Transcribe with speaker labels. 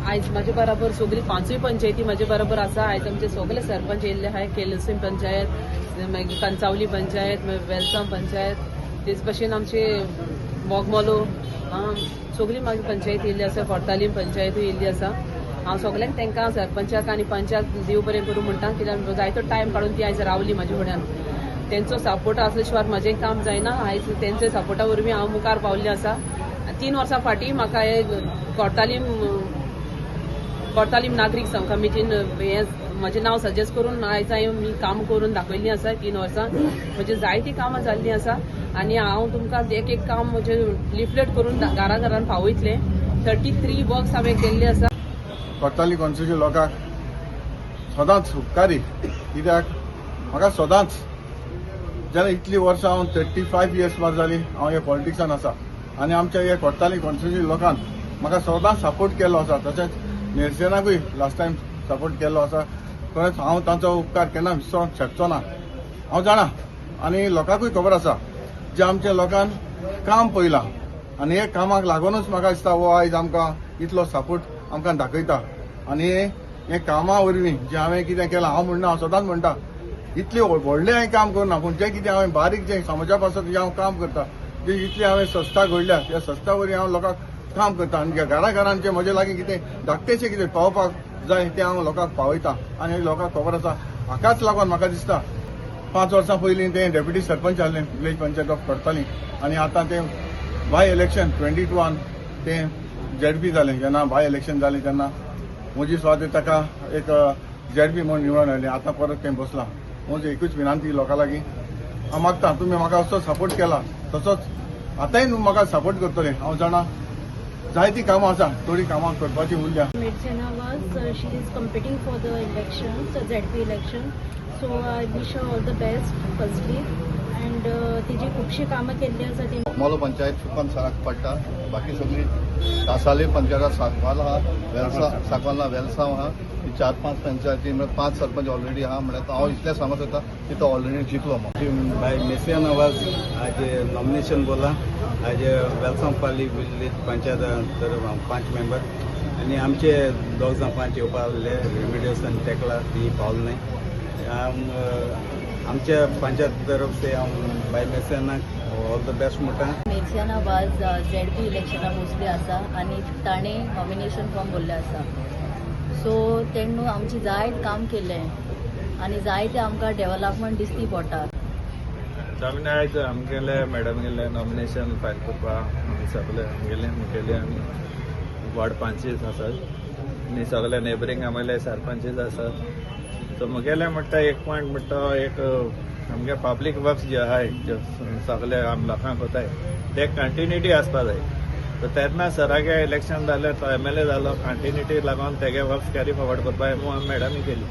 Speaker 1: आयज म्हाजे बराबर सगळी पांचूय पंचायती म्हाजे बरोबर आसा. आयज आमचे सगळे सरपंच येयल्ले आहाय, केलसीम पंचायत, मागीर कंचावली पंचायत, मागीर वेलसांव पंचायत, तेच भशेन आमचे बोगमोलो सगळी मागीर पंचायत येयल्ली आसा, कोर्तालीम पंचायतूय येयल्ली आसा. हांव सगल्यांक तांकां सरपंचाक आनी पंचाक देव बरें करूं म्हणटा, कित्याक जायतो टायम काडून ती आयज रावली म्हाजे फुड्यान. तेंचो सपोर्ट आसल्या शिवाय म्हाजें काम जायना. आयज तेंच्या सपोर्टा वरवीं हांव मुखार पावल्लें आसा. 3 वर्सां फाटीं म्हाका हे कोर्तालीम नागरीक कमिटीन हें म्हजें नांव सजेस्ट करून आयज हांवें काम करून दाखयल्लीं आसा. 3 वर्सां म्हजी जायतीं कामां जाल्लीं आसा आनी हांव तुमकां एक एक काम म्हजें लिफलेट करून घरा घरान पावयतलें. 33 वर्क्स हांवें केल्ले आसा.
Speaker 2: कोर्ताली कॉन्स्टिट्युएन्सी लोकांक सदांच उपकारी, कित्याक म्हाका सदांच जेन्ना इतलीं वर्सां हांव 35 इयर्स मात जाली हांव ह्या पॉलिटिक्सान आसा आनी आमच्या ह्या कोर्ताली कॉन्स्टिट्युएन्सी लोकान म्हाका सदांच सपोर्ट केल्लो आसा. तशेंच निरसेनाकूय लास्ट टायम सपोर्ट केल्लो आसा. खरेंच हांव तांचो उपकार केन्ना विसरोंक शकचो ना. हांव जाणा आनी लोकांकूय खबर आसा जे आमच्या लोकान काम पळयलां आनी हे कामाक लागूनच म्हाका दिसता हो आयज आमकां इतलो सपोर्ट आमकां दाखयता. आनी हे कामा वरवीं जें हांवें कितें केलां, हांव म्हणना, हांव सदांच म्हणटा इतलें व्हडलें हांवें काम करूं ना, पूण जें कितें हांवें बारीक जें समाजा पासत जें हांव काम करता, जे इतली हांवें संस्था घडल्या त्या संस्था वरवीं हांव लोकांक काम करता आनी घरा घरान जें म्हजे लागीं कितें धाकटेशें कितें पावपाक जाय तें हांव लोकांक पावयता आनी लोकांक खबर आसा. हाकाच लागून म्हाका दिसता 5 वर्सां पयलीं तें डेप्युटी सरपंच आसलें विलेज पंचायत ऑफ कोर्ताली आनी आतां तें बाय इलेक्शन 22 तें झेडपी जालें. जेन्ना बाय इलेक्शन जालें तेन्ना म्हजी सुवातेर ताका एक झेडपी म्हूण निवडून आयलें. आतां परत तें बसलां. म्हजी एकूच विनंती लोकां लागीं हांव मागता, तुमी म्हाका असो सपोर्ट केला तसोच आतांय म्हाका सपोर्ट करतले. हांव जाणा जायतीं कामां आसा, थोडीं कामां करपाची उरल्या.
Speaker 3: Mircena was she is competing for the elections, ZP election. So I wish her all the best firstly. And तिजी खुबशी कामां केल्ली आसा ती.
Speaker 4: मोलो पंचायत सुकन सराक पडटा, बाकी सगळी कासाले पंचायत सांकवाल आहा, वेलसांव सांकवाल ना वेलसांव आहा. ही 4-5 पंचायती म्हळ्यार 5 सरपंच ऑलरेडी आहा. म्हळ्यार हांव इतलें सांगूंक शकता की तो ऑलरेडी जिखलो म्हूण.
Speaker 5: बाय मेसिया नवाज आज नॉमिनेशन बोला. आज वेलसांव पाली विलेज पंचायत तर 5 मेंबर आनी आमचे 2 जाण 5 येवपा आहले, रेमिडियस आनी टेकला ती पावल न्हय. आमच्या पंचायत तरफ से हांव बाय मेसियानाक ऑल the best म्हणटा.
Speaker 6: मिर्सियाना वाज झेडपी इलेक्शनाक बसली आसा आनी ताणें नॉमिनेशन फॉर्म भरले आसा. सो तेणें न्हू आमची जायत काम केलें आनी जायते आमकां डेवलपमेंट दिसती पडटा.
Speaker 7: आमी आयज आमगेले मॅडम गेले नॉमिनेशन फायल करपाक. आमी सगळे आमगेले मुखेली आमी वॉर्ड पंचीस आसात आनी सगळे नेबरींग आमगेले सरपंचीस आसात. सो मुगेले म्हणटा एक पॉयंट म्हणटा, एक आमगे पब्लीक वर्क्स जे आहाय जे सगळे आम लोकांक कोताय ते कंटिन्युटी आसपा जाय. सो तेन्ना सरागे इलेक्शन जालें, तो एमएलए जालो, कंटिन्युटी लागून तेगे वर्क्स कॅरी फॉरवर्ड करपाक म्हणून मॅडमी केली.